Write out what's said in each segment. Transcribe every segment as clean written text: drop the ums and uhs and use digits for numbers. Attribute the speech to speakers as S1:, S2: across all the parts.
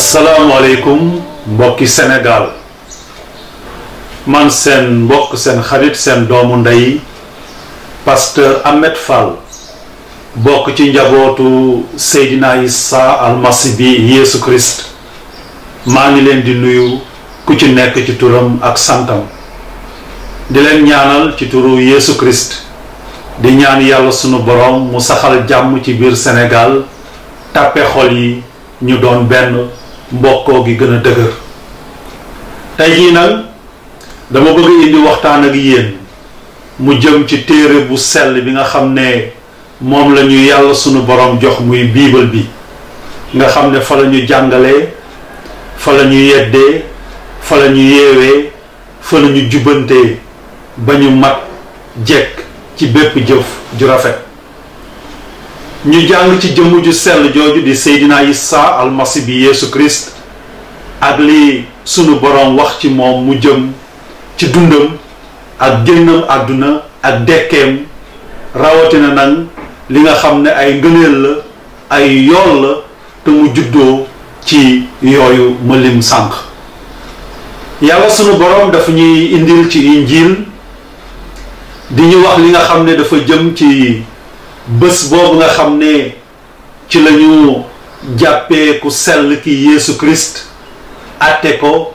S1: asalaamaaleykum mbokki Sénégal man seen mbokk seen xarit seen doomu ndey pasteur Ahmed Fall bokk ci njabootu Seydina Issa almasi bi Yeesu Christ maa ngi leen di nuyu ku ci nekk ci turam ak santam di leen ñaanal ci turu Yeesu Christ di ñaan yàlla sunu borom mu saxal jàmm ci biir Sénégal tàppe xol yi ñu doon benn mbokkoo gi gën a dëgër tey jii nag dama bëgg indi waxtaan ak yéen mu jëm ci téere bu sell bi nga xam ne moom la ñu yàlla sunu borom jox muy biibal bi nga xam ne fa la ñu jàngalee fa la ñu yeddee fa la ñu yeewee fa la ñu jubbantee ba ñu mat jekk ci bépp jëf ju rafet ñu jàng ci jëmm ju sell jooju di Seydina Issa almasi bi Yeesu Christ ak li sunu boroom wax ci moom mu jëm ci dundam ak génnam àdduna ak dekkeem rawatina nag li nga xam ne ay ngëneel la ay yool la te mu juddoo ci yooyu ma lim sànq yàlla sunu boroom dafa ñuy indil ci injiil di ñu wax li nga xam ne dafa jëm ci bés boobu nga xam ne ci la ñu jàppee ku sell ki Yeesu Christ atte ko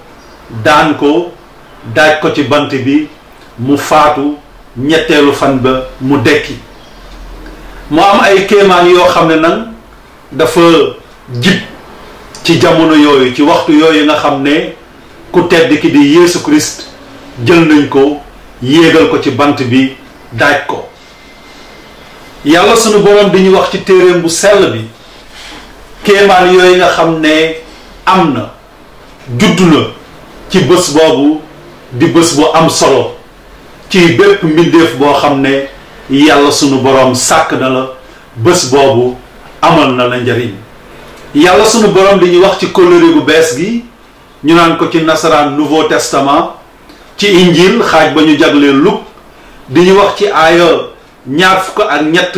S1: daan ko daaj ko ci bant bi mu faatu ñetteelu fan ba mu dekki mu am ay kéemaan yoo xam ne nag dafa jib ci jamono yooyu ci waxtu yooyu nga xam ne ku tedd ki di Yeesu Christ jël nañ ko yéegal ko ci bant bi daaj ko yàlla sunu boroom di ñu wax ci téereem bu sell bi kéemaan yooyu nga xam ne am na juddu na ci bés boobu di bés bu am solo ci bépp mbindeef boo xam ne yàlla sunu boroom sàkk na la bés boobu amal na la njariñ yàlla sunu boroom di ñu wax ci kóllëre gu bees gi ñu naan ko ci nasaraan Nouveau Testament ci injil xaaj ba ñu jaglee Luk di ñu wax ci aaya ñaar fukk ak ñett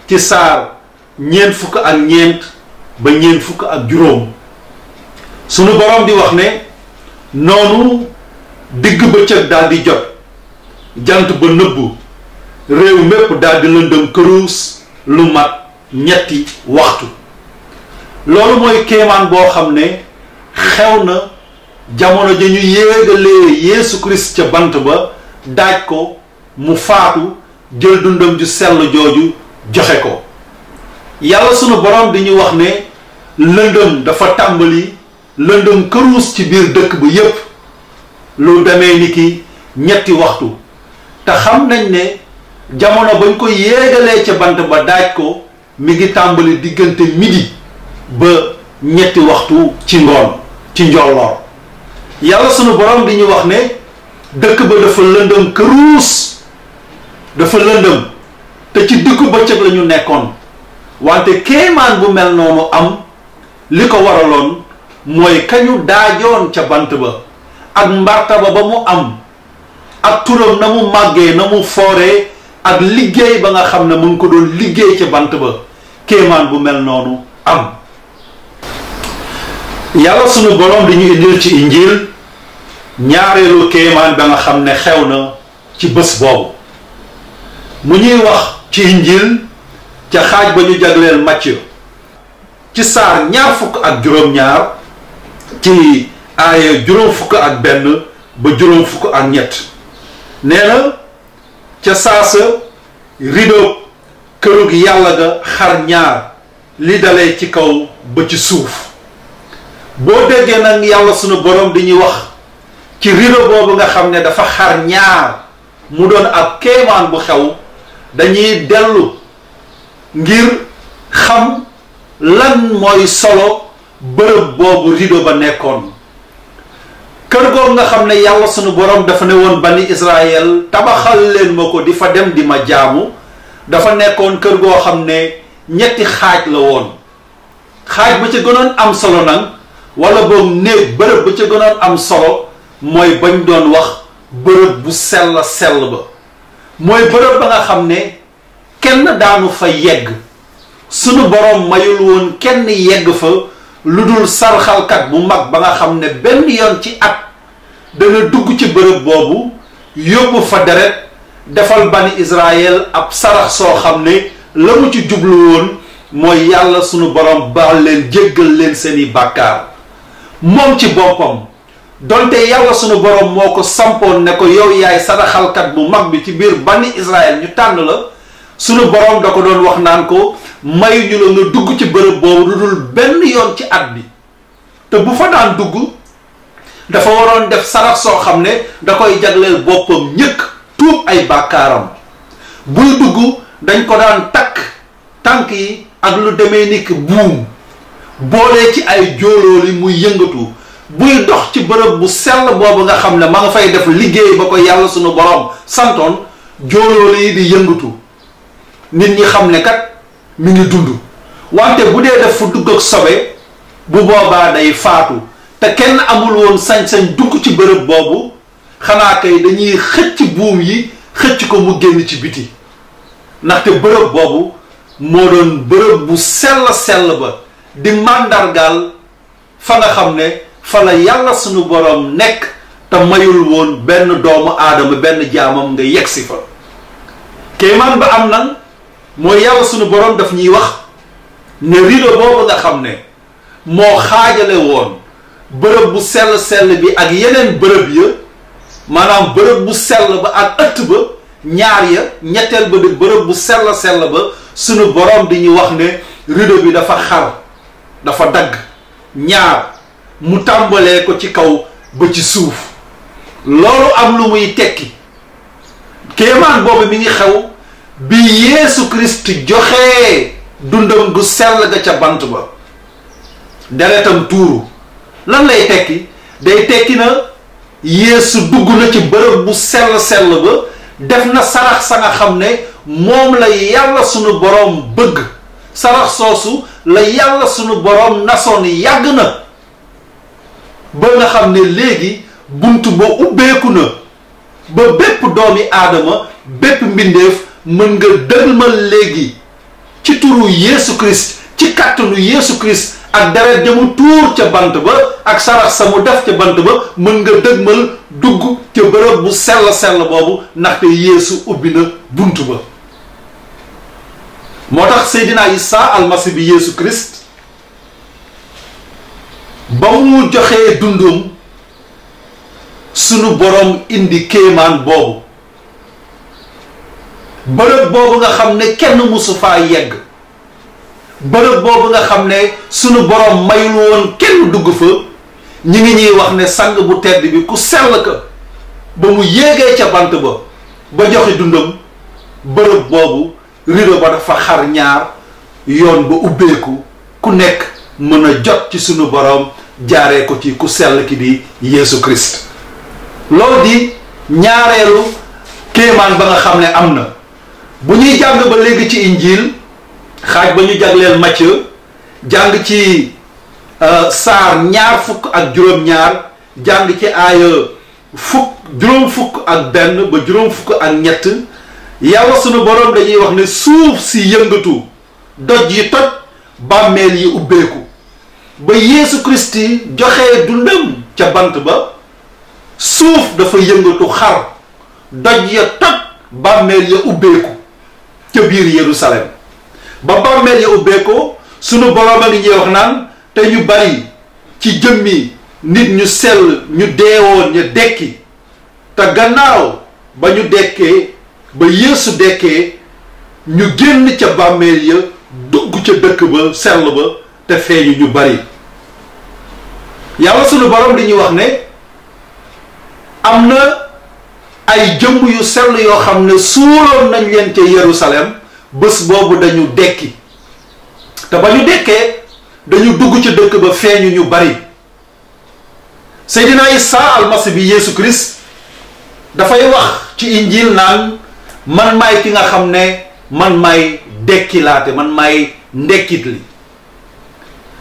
S1: ci saar ñeent fukk ak ñeent ba ñeent fukk ak juróom sunu boroom di wax ne noonu digg bëccëg daal di jot jant ba nëbbu réew mépp daal di lëndëm këruus lu mat ñetti waxtu loolu mooy kéemaan boo xam ne xew na jamono ja ñu yéegalee Yeesu Christ ca bant ba daaj ko mu faatu jël dundam ju sell jooju joxe ko yàlla sunu borom di ñu wax ne lëndëm dafa tàmbali lëndëm këruus ci biir dëkk ba yépp lu demee ni ki ñetti waxtu te xam nañ ne jamono bañ ko yéegalee ca bant ba daaj ko mi ngi tàmbali diggante midi ba ñetti waxtu ci ngoon ci njolloor yàlla sunu borom di ñu wax ne dëkk ba dafa lëndëm këruus dafa lëndëm te ci diggu bëccëg la ñu nekkoon wante kéemaan bu mel noonu am li ko waraloon mooy kañu daajoon ca bant ba ak mbartaba ba mu am ak turam na mu màggee na mu fooree ak liggéey ba nga xam ne mu ngi ko doon liggéey ca bant ba kéemaan bu mel noonu am yàlla sunu borom di ñu indil ci injiil ñaareelu kéemaan ba nga xam ne xew na ci bés boobu mu ñuy wax ci injiil ca xaaj ba ñu jagleel Macë ci saar ñaar fukk ak juróom-ñaar ci aaya juróom fukk ak benn ba juróom fukk ak ñett nee na ca saasa rido kërug yàlla ga xar ñaar li dalee ci kaw ba ci suuf boo déggee nag yàlla sunu borom di ñuy wax ci rido boobu nga xam ne dafa xar ñaar mu doon ab kéemaan bu xew dañuy dellu ngir xam lan mooy solo bërëb boobu rido ba nekkoon kër googu nga xam ne yàlla sunu borom dafa ne woon bani Israël tabaxal leen ma ko di fa dem di ma jaamu dafa nekkoon kër goo xam ne ñetti xaaj la woon xaaj ba ca gënoon am solo nag wala boog néeg bërëb ba ca gënoon am solo mooy bañ doon wax bërëb bu sell ba mooy bërëb ba nga xam ne kenn daanu fa yegg sunu borom mayul woon kenn yegg fa lu dul sarxalkat bu mag ba nga xam ne benn yoon ci at dana dugg ci bërëb boobu yóbbu fa deret defal bani Israël ab sarax soo xam ne la mu ci jublu woon mooy yàlla sunu borom baal leen jéggal leen seeni bàkkaar. moom ci boppam donte yàlla sunu borom moo ko sampoon ne ko yow yaay saraxalkat bu mag bi ci biir bani Israël ñu tànn la, sunu borom da ko doon wax naan ko may ñu la nga dugg ci bërëb boobu lu dul benn yoon ci at bi. te bu fa daan dugg dafa waroon def sarax soo xam ne da koy jagleel boppam ñëkk tuub ay bàkkaaram. buy dugg dañ ko daan takk tànk yi ak lu demee ni ki buum boolee ci ay jóolooli muy yëngatu buy dox ci bërëb bu sell boobu nga xam ne ma nga fay def liggéey ba ko yàlla sunu borom santoon, jóolooli yi di yëngatu nit ñi xam ne kat mi ngi dund. wante bu dee def fu dugg ak sobe bu boobaa day faatu te kenn amul woon sañ-sañ dugg ci bërëb boobu, xanaa kay dañuy xëcc buum yi xëcc ko mu génn ci biti. ndaxte bërëb boobu moo doon bërëb bu sell ba di màndargaal fa nga xam ne fa la yàlla sunu borom nekk te mayul woon benn doomu aadama benn jaamam nga yegsi fa. kéemaan ba am na mooy yàlla sunu borom daf ñuy wax ne rido boobu nga xam ne moo xaajale woon bërëb bu sell bi ak yeneen bërëb ya, maanaam bërëb bu sell ba ak ëtt ba ñaar ya, ñetteel ba di bërëb bu sell ba sunu borom di ñu wax ne rido bi dafa xar, dafa dagg ñaar, mu tàmbalee ko ci kaw ba ci suuf. loolu am lu muy tekki. kéemaan boobu mi ngi xew bi Yeesu Christ joxe dundam gu sell ga ca bant ba, deretam tuuru. lan lay tekki? day tekki na Yeesu dugg na ci bërëb bu sell ba, def na sarax sa nga xam ne moom la yàlla sunu borom bëgg. sarax soosu la yàlla sunu borom nasoon yàgg na ba nga xam ne léegi buntu ba ubbeeku na ba bépp doomi aadama, bépp mbindeef mën nga dëgmal léegi ci turu Yeesu Christ, ci kàttanu Yeesu Christ ak deret jamu tuur ca bant ba ak sarax sa mu def ca bant ba, mën nga dëgmal dugg ca bërëb bu sell boobu ndaxte Yeesu ubbi na bunt ba. moo tax Seydina Isa almasi bi Yeesu Christ ba mu joxee dundum sunu borom indi kéemaan boobu, bërëb boobu nga xam ne kenn musu faa yegg, bërëb boobu nga xam ne sunu borom mayul woon kenn dugg fa. ñi ngi ñuy wax ne sang bu tedd bi ku sell ka ba mu yéegee ca bant ba joxe dundam, bërëb boobu rido ba dafa xar ñaar, yoon ba ubbeeku, ku nekk mën a jot ci sunu borom jaaree ko ci ku sell ki di Yeesu Christ. loolu di ñaareelu kéemaan ba nga xam ne am na. bu ñuy jàng ba léegi ci injiil, xaaj ba ñu jagleel Matthieu, jàng ci saar ñaar fukk ak juróom-ñaar, jàng ci aaya juróom fukk ak benn ba juróom fukk ak ñett, yàlla sunu borom dañuy wax ne suuf si yëngatu, doj yi toj, bàmmeel yi ubbeeku. ba Yeesu Christ joxe dundam ca bant ba, suuf dafa yëngatu xar, doj ya toj, bàmmeel ya ubbeeku ca biir Yerusalem. ba bàmmeel ya ubbeekoo, sunu borom a ngi ñuy wax naan te ñu bari ci jëmmi nit ñu sell ñu deewoon ñu dekki, te gannaaw ba ñu dekkee, ba Yeesu dekkee, ñu génn ca bàmmeel ya dugg ca dëkk ba sell ba te feeñu ñu bari. yàlla sunu borom di ñu wax ne am na ay jëmm yu sell yoo xam ne suuloon nañ leen ca Yerusalem, bés boobu dañu dekki, te ba ñu dekkee dañu dugg ca dëkk ba feeñu ñu bari. Seydina Isa almasi bi Yeesu Christ dafay wax ci injiil naan man maay ki nga xam ne man maay dekkilaate, man maay ndekkit li.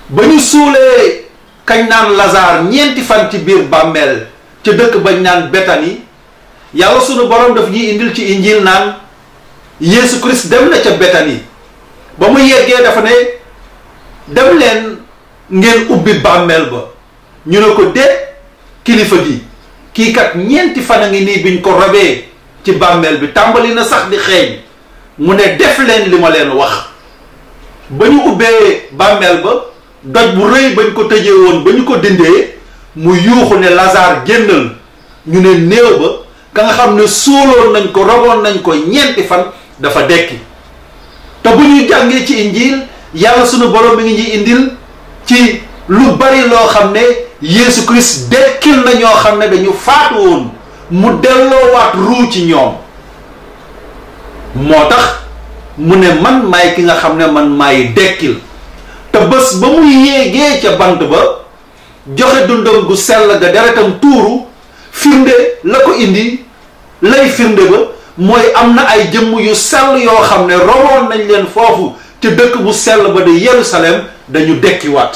S1: ba ñu suulee kañ naan Lazare ñeenti fan ci biir bàmmeel ca dëkk bañ naan Betani, yàlla sunu borom daf ñuy indil ci injiil naan Yeesu Christ dem na ca Betani. ba mu yeggee dafa ne dem leen ngeen ubbi bàmmeel ba. ñu ne ko déet kilifa gi kii kat ñeenti fan a ngi nii biñ ko robee ci bàmmeel bi tàmbali na sax di xeeñ. mu ne def leen li ma leen wax. ba ñu ubbee bàmmeel ba doj bu rëy bañ ko tëjee woon ba ñu ko dindee mu yuuxu ne Lazare génnal. ñu ne néew ba ka nga xam ne suuloon nañ ko roboon nañ ko ñeenti fan dafa dekki. te bu ñu jàngee ci injiil yàlla sunu borom mi ngi ñuy indil ci lu bari loo xam ne Yeesu Christ dekkil na ñoo xam ne dañu faatu woon mu delloowaat ruu ci ñoom. moo tax mu ne man maay ki nga xam ne man maay dekkil. te bés ba muy yéegee ca bant ba joxe dundam gu sell ga deretam tuuru firnde la ko indi lay firnde ba mooy am na ay jëmm yu sell yoo xam ne roboon nañ leen foofu ci dëkk bu sell ba de Yerusalem dañu dekkiwaat.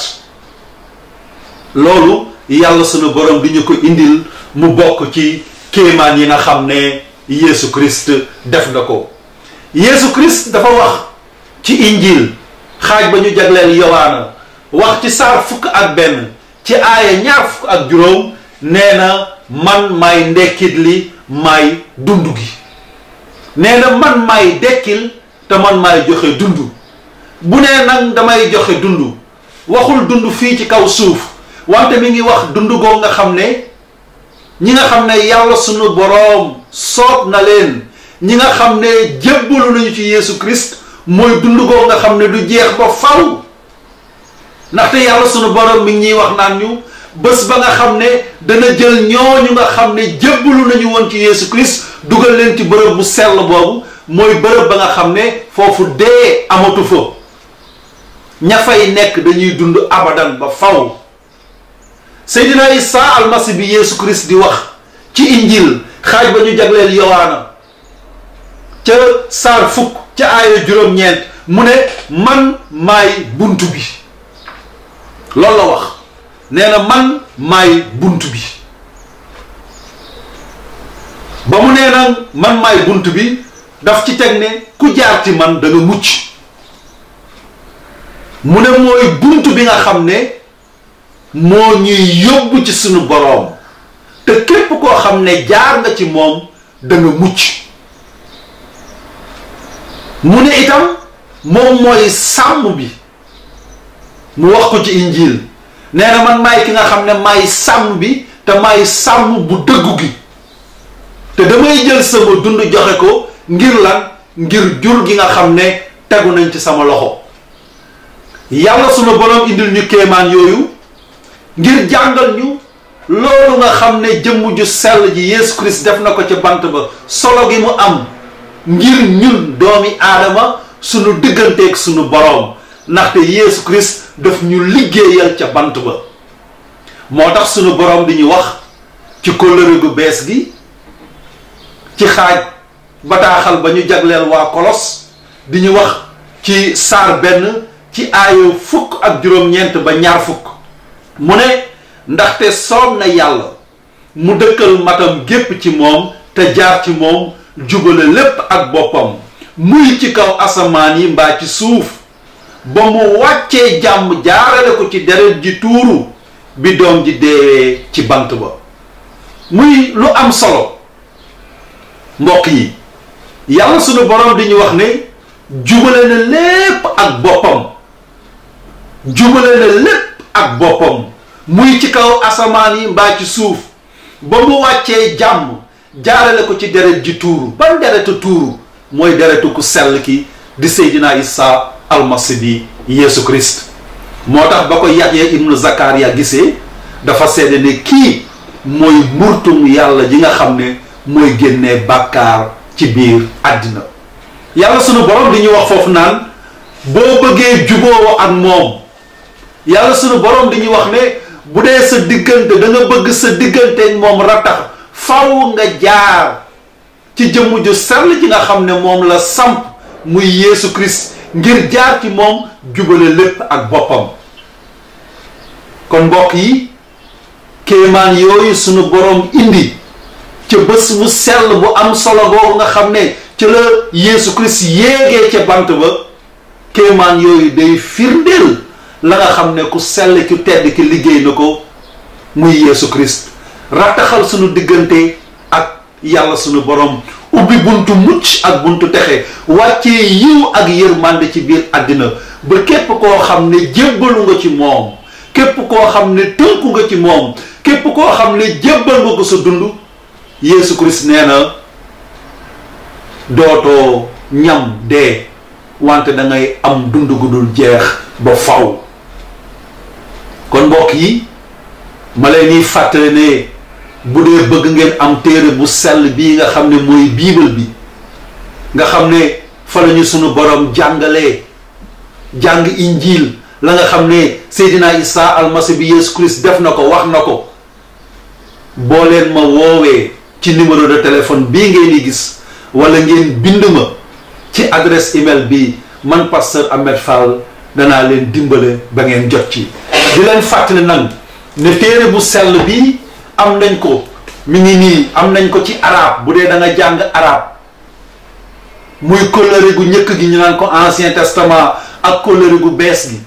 S1: loolu yàlla sunu borom di ñu ko indil mu bokk ci kéemaan yi nga xam ne Yeesu Christ def na ko. Yeesu Christ dafa wax ci injil xaaj ba ñu jagleel Yowaana wax ci saar 1 ci aaya 20 nee na man maay ndekkit li maay dund gi. nee na man maay dekkil te man maay joxe dund. bu nee nag damay joxe dund waxul dund fii ci kaw suuf wante mi ngi wax dund goo nga xam ne ñi nga xam ne yàlla sunu boroom soob na leen ñi nga xam ne jébbalu nañu ci Yeesu Christ mooy dund goo nga xam ne du jeex ba faw. ndaxte yàlla sunu boroom mi ngi ñuy wax naan ñu bés ba nga xam ne dana jël ñooñu nga xam ne jébbalu nañu woon ci Yeesu Christ dugal leen ci bërëb bu sell boobu mooy bërëb ba nga xam ne foofu dee amatu fa. ña fay nekk dañuy dund abadan ba faw. Seydina Isa almasi bi Yeesu Christ di wax ci injil xaaj ba ñu jagleel Yowaana ca saar 1 ca aaya 9 mu ne man maay buntu bi. loolu la wax nee na man maay buntu bi. ba mu nee na man maay buntu bi daf ci teg ne ku jaar ci man da nga mucc. mu ne mooy buntu bi nga xam ne moo ñuy yóbbu ci sunu boroom te képp koo xam ne jaar nga ci moom da nga mucc. mu ne itam moom mooy sàmm bi. mu wax ko ci injil nee na man maay ki nga xam ne maay sàmm bi te maay sàmm bu dëggu gi te damay jël sama dund joxe ko ngir lan ngir jur gi nga xam ne tegu nañ ci sama loxo. yàlla sunu boroom indil ñu kéemaan yooyu ngir jàngal ñu loolu nga xam ne jëmm ju sell ji Yeesu Christ def na ko ca bant ba solo gi mu am ngir ñun doomi aadama sunu digganteeg sunu boroom ndaxte Yeesu Christ daf ñu liggéeyal ca bant ba. moo tax sunu boroom di ñu wax ci kóllëre gu bees gi ci xaaj bataaxal ba ñu jagleel waa Kolos di ñu wax ci saar 1 ci aayo 19 ba 20 mu ne ndaxte soob na yàlla mu dëkkal matam gépp ci moom te jaar ci moom jubale lépp ak boppam muy ci kaw asamaan yi mbaa ci suuf ba mu wàccee jàmm jaarale ko ci deret ji tuuru bi doom ji deewee ci bant ba. muy lu am solo mbokk yi yàlla sunu boroom di ñu wax ne jubale na lépp ak boppam. jubale na lépp ak boppam muy ci kaw asamaan yi mbaa ci suuf ba mu wàccee jàmm jaarale ko ci deret ji tuuru. ban deretu tuuru mooy deretu ku sell ki di Seydina Isa almasi bi Yeesu Christ. moo tax ba ko Yaxya ibnu Zakariya gisee dafa seede ne kii mooy murtum yàlla ji nga xam ne mooy génnee bàkkaar ci biir àddina. yàlla sunu borom di ñu wax foofu naan boo bëggee juboo ak moom yàlla sunu borom di ñu wax ne bu dee sa diggante da nga bëgg sa digganteeg moom ratax faw nga jaar ci jëmm ju sell ji nga xam ne moom la samp muy Yeesu Christ ngir jaar ci moom jubale lépp ak boppam. kon mbokk yi kéemaan yooyu sunu borom indi ca bés bu sell bu am solo boobu nga xam ne ca la Yeesu Christ yéegee ca bant ba kéemaan yooyu day firndeel la nga xam ne ku sell ki tedd ki liggéey na ko muy Yeesu Christ rattaxal sunu diggante ak yàlla sunu borom ubbi buntu mucc ak buntu texe wàccee yiw ak yërmande ci biir àddina ba képp koo xam ne jébbalu nga ci moom képp koo xam ne tënku nga ci moom képp koo xam ne jébbal nga ko sa dund Yeesu Christ nee na dootoo ñam dee wante da ngay am dund gu dul jeex ba faw kon mbokk yi ma leen di fàttali ne bu dee bëgg ngeen am téere bu sell bii nga xam ne mooy biibal bi nga xam ne fa lañu sunu borom jàngalee jàng injiil la nga xam ne Seydina Isa almasi bi Yeesu Christ def na ko wax na ko boo leen ma woowee ci numéro de téléphone bii ngeen di gis wala ngeen bind ma ci adresse email bi man pasteur Ahmed Fall danaa leen dimbale ba ngeen jot ci di leen fàttali nag ne téere bu sell bi am nañ ko mi ngi nii am nañ ko ci arabe bu dee da nga jàng arabe muy kóllëre gu njëkk gi ñu naan ko ancien testament ak kóllëre gu bees gi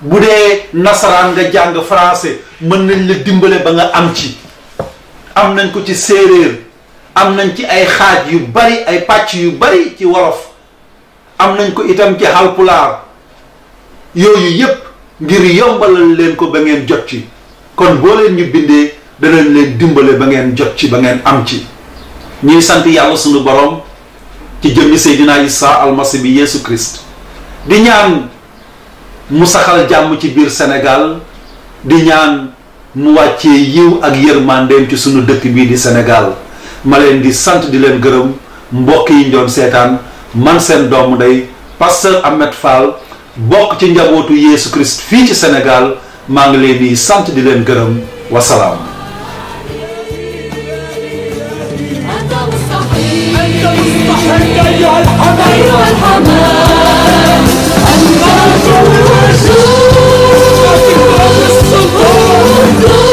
S1: bu dee nasaraan nga jàng français mën nañ la dimbale ba nga am ci am nañ ko ci séeréer am nañ ci ay xaaj yu bari ay pàcc yu bari ci wolof am nañ ko itam ci halpulaar yooyu yépp ngir yombalal leen ko ba ngeen jot ci kon boo leen ñu bindee danañ leen dimbale ba ngeen jot ci ba ngeen am ci ñuy sant yàlla sunu borom ci jëmmi Seydina Isa almasi bi Yeesu Christ di ñaan mu saxal jàmm ci biir Sénégal di ñaan mu wàccee yiw ak yërmandeem ci sunu dëkk bii di Sénégal ma leen di sant di leen gërëm mbokk yi ñu doon seetaan man seen doomu ndey pasteur Ahmed Fall bokk ci njabootu Yeesu Christ fii ci Sénégal maa ngi leen di sant di leen gërëm wasalaam.
S2: أيها الحمام أنت الوجود